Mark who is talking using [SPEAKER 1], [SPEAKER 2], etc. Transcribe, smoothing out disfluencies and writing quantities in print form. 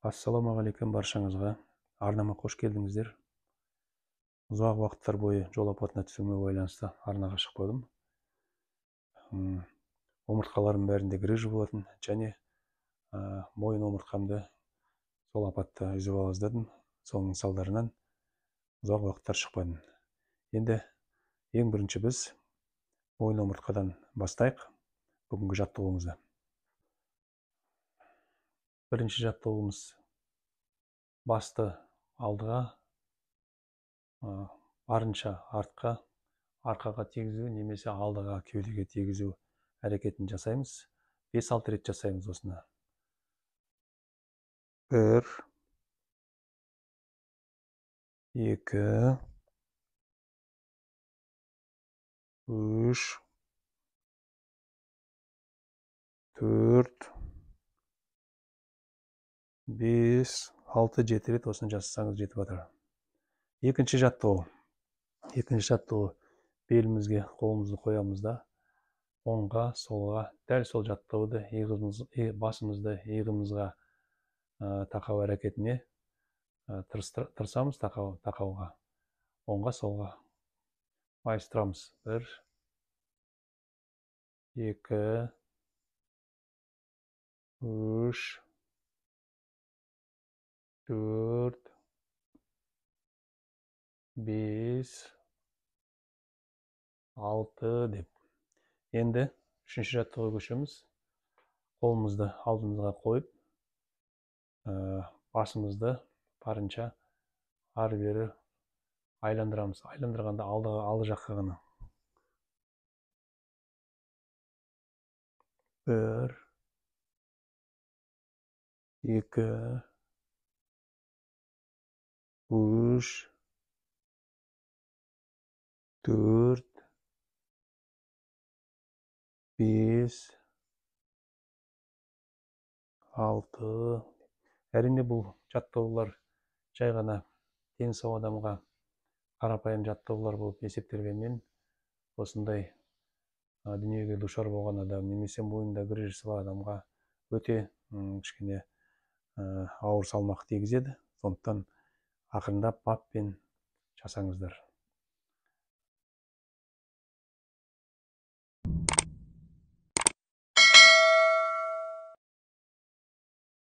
[SPEAKER 1] Ассалаумағалейкум баршаңызға. Арнама қош келдіңіздер. Ұзақ уақыттар бойы жол апатына түсуіме байланысты арнаға шықпадым. Омыртқаларым бәрінде грыжа болатын және мойын омыртқамды сол апатта үзіп ала жаздадым. Соның салдарынан ұзақ уақыттар шықпадым. Енді ең бірінші біз мойын омыртқадан бастайық бүгінгі жаттығуымызды. Бірінші жаттығуымыз басты алдыға, барынша артқа, арқаға тигізу немесе алдыға кеудеге тигізу әрекетін жасаймыз. 5-6 рет жасаймыз осыны. 1 2 3 4 5 6 7 рет осыны жасасаңыз жетіп жатыр. Екінші жаттығу. Екінші жаттығу белімізге қолымызды қоямыз да оңға, солға дәл сол жаттығуды басымызды иығымызға тақау әрекетіне тырысамыз, тақауға. Оңға, солға майыстырамыз. 1 2 3 4 5 6 деп. Енді үшінші жаттығуға көшеміз. Қолымызды алдымызға қойып, басымызды барынша ары-бері айландырамыз. Айландырғанда алды жаққа ғана. 1 2 3 4 5 6. Әрине бұл жаттығулар жай ғана дені сау адамға қарапайым жаттығулар болып есептелгенмен, осындай дүниеге душар болған адам немесе мойнында грыжасы бар адамға өте кішкене ауыр салмақ тигізеді. Сондықтан ақырындап баппен жасаңыздар.